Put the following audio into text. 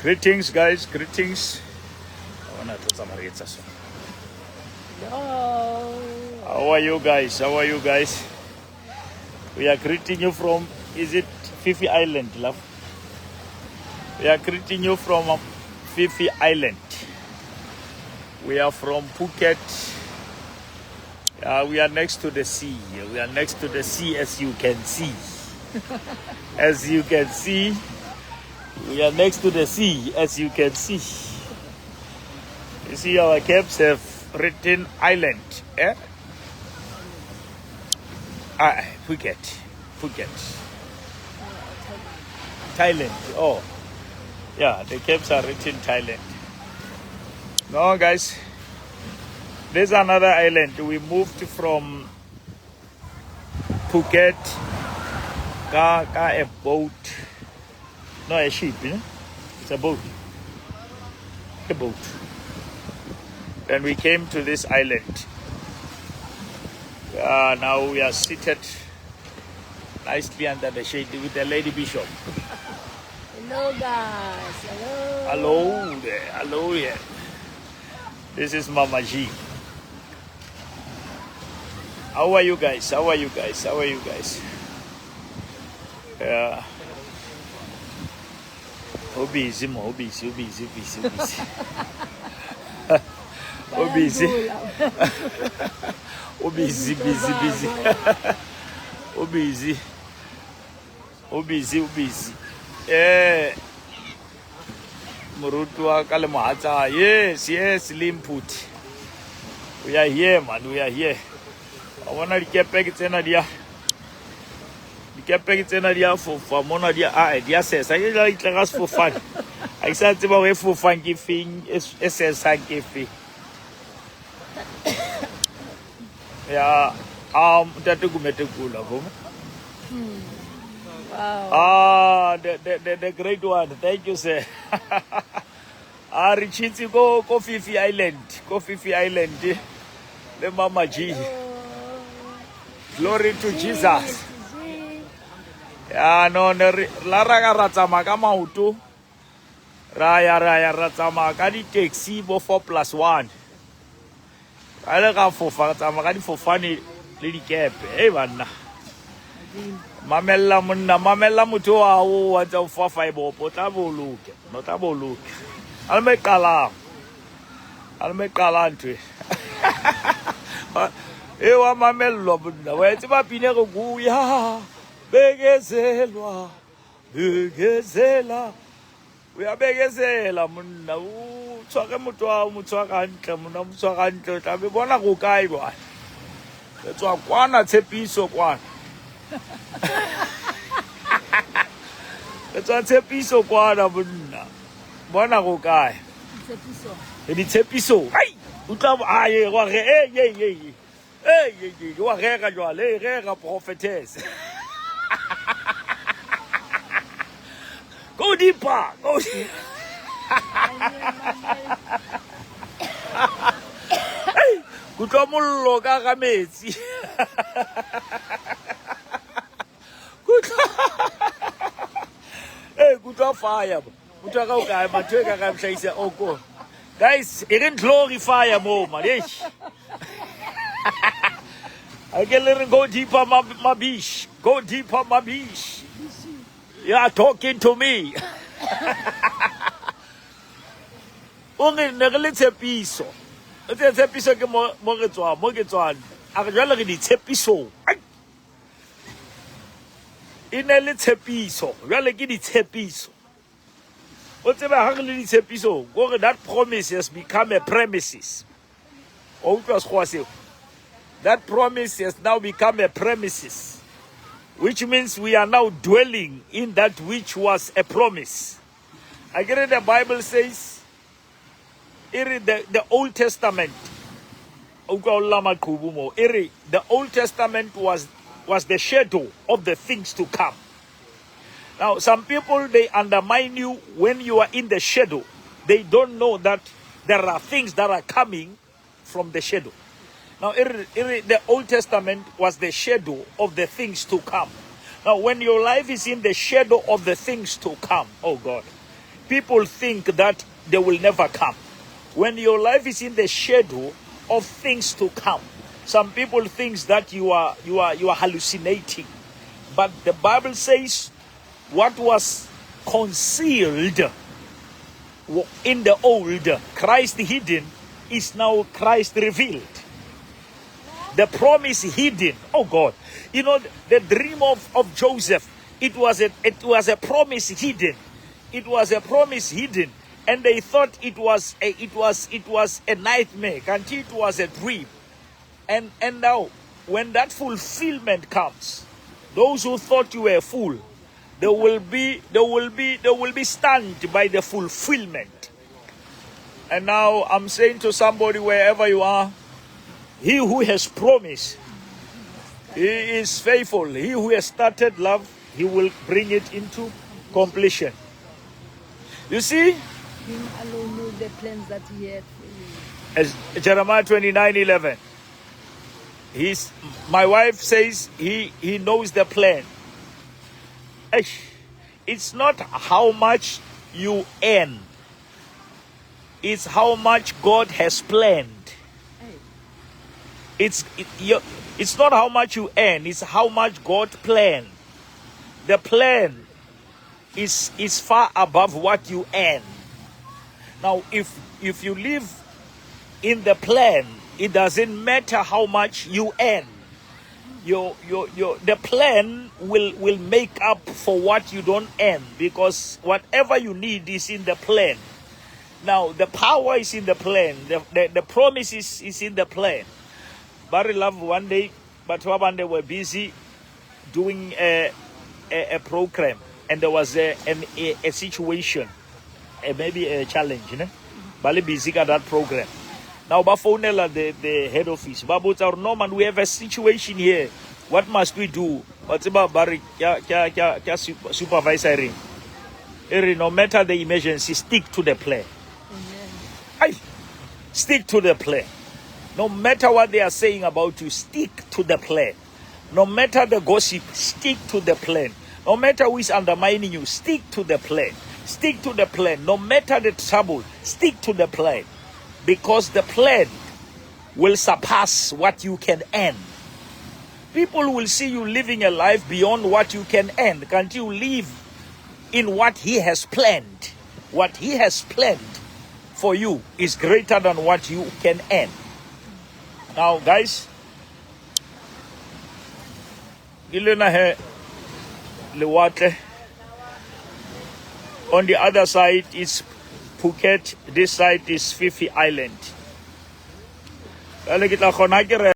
Greetings guys, greetings. Bona tlo tsamaya re etsa so. Hello. How are you guys? How are you guys? We are greeting you from, is it Fifi Island, love? We are greeting you from Fifi Island. We are from Phuket. We are next to the sea. We are next to the sea, as you can see. As you can see, we are next to the sea, as you can see. You see, our caps have written island. Eh? Ah, Phuket. Phuket. Thailand. Oh. Yeah, the caps are written Thailand. No, guys. There's another island. We moved from Phuket ka a boat. No, a ship. Eh? It's a boat. A boat. Then we came to this island. Now we are seated nicely under the shade with the Lady Bishop. Hello, guys. Hello. Hello there. Hello there. This is Mama G. How are you guys? How are you guys? How are you guys? Yeah. O busy mo, o busy, o busy, o busy, o busy. O busy. O busy, busy, busy. O busy. O busy, o busy. Eh. Moruti wa ka le mohatsa. Yes, yes, Limput. We are here, man. We are here. Wa bona dikepe ke tsena di ya. Dikepe ke tsena di ya fofa mona di a di a sesa. Ke jala itle ga sefofane. Ha ke sa tseba hore e fofang ke feng, e sesang ke feng. Ya, ntate Gumede Kula, bo. Wow. Ah, the great one. Thank you, sir. Ah, re tshitse ko Fifi Island, ko Fifi Island. Le Mama G. Glory to Jesus. Ya no ne re la ra ka ra tsamaya ka maoto. Ra ya ra ya ra tsamaya ka di-taxi bo 4 plus 1. Ra le ka fofa, ra tsamaya ka difofane le dikepe. Hey banna. Mamella monna, mamella motho wa hao wa tsa o fa five opo, o tla bo loke, no tla bo loke. A le me qalang. A le me qalang ntho e. E wa mamellwa monna, wa e tseba pina e re kuya bekezelwa, bekezela. O ya bekezela monna, o tshware motho wa hao, mo tshware hantle monna, mo tshware hantle, o tla be bona go kae jwale. Re tswa kwana tshepiso kwana. Re tswa tshepiso kwana monna. Bona go kae. Tshepiso. Re ditshepiso. Ai, utlwa ai wa re e ye ye ye. E ye ye wa rera jwale, rera prophetess. Go deeper. Go deeper. Kutlwa mollo ka ga metsi. Kutlwa. Eh, kutlwa fire. Motho wa ka o kae? Matho e ka ga mhlaisa o ko. Guys, e reng glory fire mo man. Eish. I can let go deeper, my bish. Go deeper, my bish. You are talking to me. O re ne re le tshepiso. O tse tshepiso ke mo re tswang, mo ke tswang. A re jwale re ditshepisong. Ai! E ne le tshepiso, jwale ke ditshepiso. O tseba ha re le ditshepisong, kore that promise has become a premises. O utlwa sekgowa seo? That promise has now become a premises, which means we are now dwelling in that which was a promise. I get it, the Bible says, ere the Old Testament, utlwa o lla maqhubu mo, ere the Old Testament was the shadow of the things to come. Now, some people, they undermine you when you are in the shadow. They don't know that there are things that are coming from the shadow. Now, the Old Testament was the shadow of the things to come. Now, when your life is in the shadow of the things to come, oh God, People think that they will never come. When your life is in the shadow of things to come, some people think that you are hallucinating. But the Bible says what was concealed in the old, Christ hidden, is now Christ revealed. The promise hidden. Oh God. The dream of Joseph, it was a promise hidden. It was a promise hidden. And they thought it was a nightmare. Until it was a dream. And now when that fulfillment comes, those who thought you were a fool, they will be stunned by the fulfillment. And now I'm saying to somebody, wherever you are, he who has promised, he is faithful. He who has started love, he will bring it into completion. You see, Him alone knows the plans that he had for you. As Jeremiah 29:11. My wife says he knows the plan. Eish, it's not how much you earn. It's how much God has planned. Hey. It's not how much you earn, it's how much God planned. The plan is far above what you earn. Now, if you live in the plan, it doesn't matter how much you earn. The plan will make up for what you don't earn, because whatever you need is in the plan. Now, the power is in the plan. The promise is in the plan. Barry Love, one day, but one day were busy doing a program, and there was a situation, maybe a challenge? Ba le busy ka that program. Now, ba founela the head office. Ba botsa hore, "No man, we have a situation here. What must we do?" Wa tseba ba re, kya supervisor reng? E re, "No matter the emergency, stick to the plan." Amen. Aye, stick to the plan. No matter what they are saying about you, stick to the plan. No matter the gossip, stick to the plan. No matter who is undermining you, stick to the plan. Stick to the plan. No matter the trouble, stick to the plan. Because the plan will surpass what you can earn. People will see you living a life beyond what you can earn. Can't you live in what he has planned? What he has planned for you is greater than what you can earn. Now, guys, ke lena he lewatle. On the other side is Phuket. This side is Phi Phi Island. Jwale ke tla kgona ha ke re